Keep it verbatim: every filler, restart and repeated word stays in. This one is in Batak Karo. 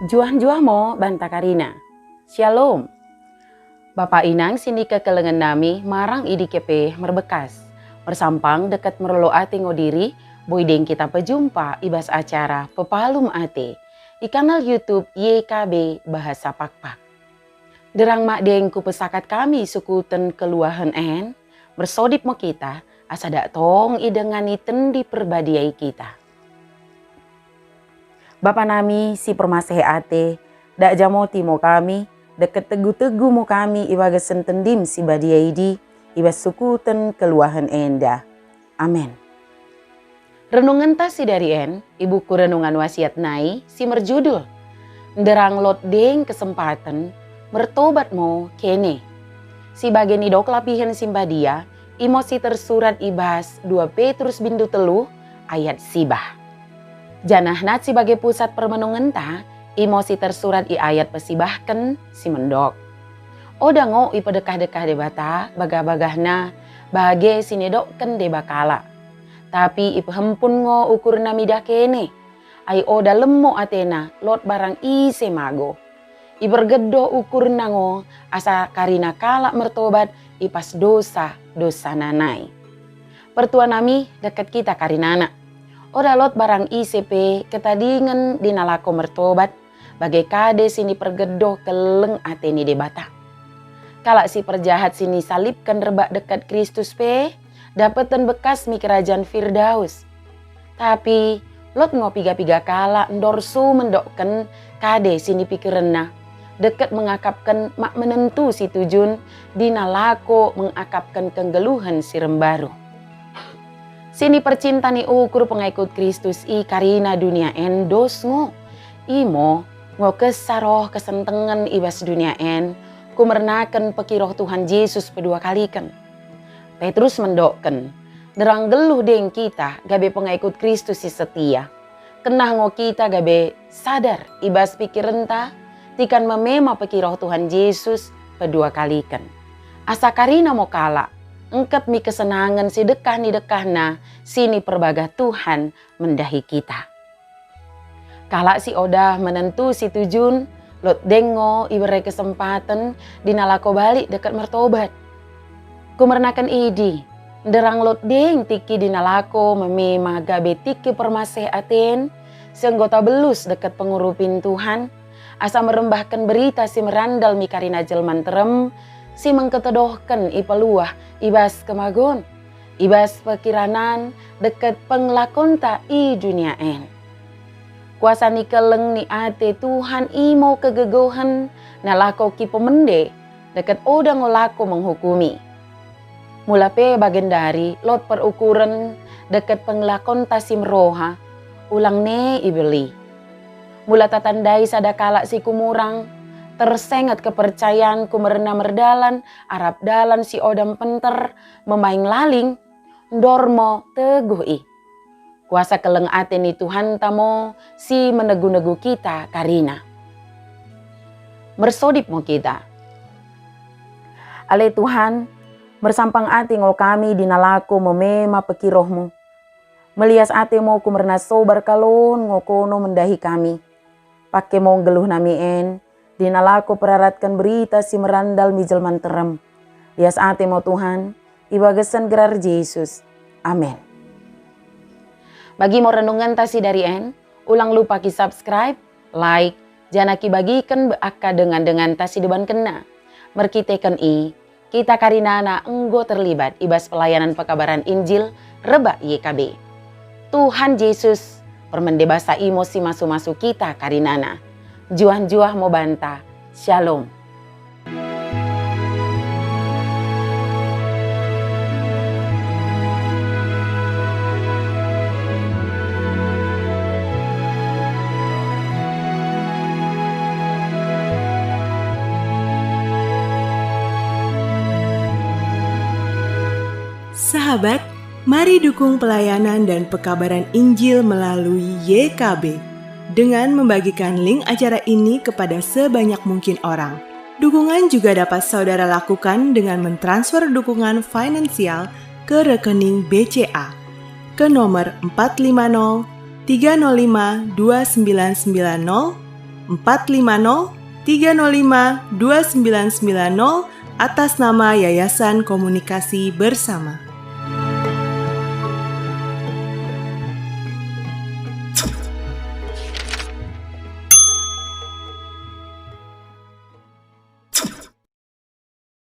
Njuah-njuah mo banta karina. Shalom. Bapa inang si nikekelengen nami marang i dike pe merbekas. Mersampang deket merlolo ate ngo diri, boi deng kita pejumpa i bas acara Pepalum Ate i kanal YouTube Y K B Bahasa Pakpak. Nderang mak deng kupesakat kami sukuten keluahen en, mersodip mo kita, asa dak tong idengani Tendi Perbadia i kita. Bapa nami si permaseh ate, dak jamoti mo kami, deket tegu-tegu mo kami i bagasen Tendim si badia idi, i bas sukuten keluahen enda. Amen. Renungenta si dari en i buku Renungan Wasiat nai si merjudul Nderang Lot Deng Kesempaten, Mertobat Mo Kene. Si bage nidok lapihen si mbadia, imo si tersurat i bas dua Petrus bindu telu ayat sibah. Janah nat si bage pusat permenungenta, imo si tersurat i ayat pesibahken si mendok. Oda ngo ipedekah-dekah Debata bagah-bagahna bage si nidokken deba kalak. Tapi ipehempun ngo ukurna midah kene. Ai oda lemo atena lot barang ise mago. Ipergedoh ukurna ngo asa karina kalak mertobat i bas dosa-dosana nai. Pertua nami deket kita karinana. Oda lot barang ise pe ketadingen dina lako mertobat, bage kade si nipergedoh keleng ate ni Debata. Kalak si perjahat si nisalipken rebak deket Kristus pe dapeten bekas mi Kerajan Firdaus. Tapi lot ngo piga-piga kalak ndorsu mendokken kade si nipikirenna, deket mengakapken mak menentu situjun dina lako mengakapken kenggeluhen si rembaru. Si nipercinta ni ukur pengikut Kristus i karina dunia en dos ngo. Imo ngo kesah roh kesentengen i bas dunia en, kumernaken pekiroh Tuhan Jesus pedua kaliken. Petrus mendokken, nderang nggeluh deng kita gabe pengikut Kristus si setia. Kenah ngo kita gabe sadar i bas pikirenta, tikan memema pekiroh Tuhan Jesus pedua kaliken. Asa karina mo kalak, engket mi kesenangen si dekah ni dekahna si niperbagah Tuhan mendahi kita. Kalak si oda menentu situjun, lot deng ngo ibere kesempaten dina lako balik deket mertobat. Kumernaken idi, nderang lot deng tiki dina lako memema gabe tiki permaseh aten, si enggo tabelus deket pengurupin Tuhan, asa merembahken berita si merandal mi karina jelma nterem, si mengketedohken ipeluah i bas kemagon, i bas pekiranan deket pengelakonta i dunia en. Kuasa ni keleng ni ate Tuhan imo kegegohen nalako kipemende deket oda ngo lako menghukumi. Mula pe bagendari lot perukuren deket pengelakonta si meroha, ulang ne ibeli. Mula tatandai sada kalak si kumurang, tersenget kepercayan kumerna merdalan arap dalan si oda mpenter, memaing laling, ndormo teguh i. Kuasa keleng ate ni Tuhanta mo si menegu-negu kita karina. Mersodip mo kita. Ale Tuhan, mersampang ate ngo kami dina lako memema pekirohmu. Melias ate mo kumerna sobar kalon ngo kono mendahi kami. Pake mo nggeluh nami en, dina lako peraratken berita si merandal mi jelma nterem. Lias ate mo Tuhan, i bagasen gerar Jesus. Amen. Bagi mo renungenta si dari en, ulang lupa ki subscribe, like, janah ki bagiken be akka dengan-denganta si debankenna. Merkiteken i, kita karinana enggo terlibat i bas pelayanan pekabaran Injil rebak Y K B. Tuhan Jesus, permende basa imo si masu-masu kita karinana. Njuah-njuah mo banta. Shalom. Sahabat, mari dukung pelayanan dan pekabaran Injil melalui Y K B dengan membagikan link acara ini kepada sebanyak mungkin orang. Dukungan juga dapat saudara lakukan dengan mentransfer dukungan finansial ke rekening B C A ke nomor empat lima nol tiga nol lima dua sembilan sembilan nol, empat lima nol tiga nol lima dua sembilan sembilan nol atas nama Yayasan Komunikasi Bersama.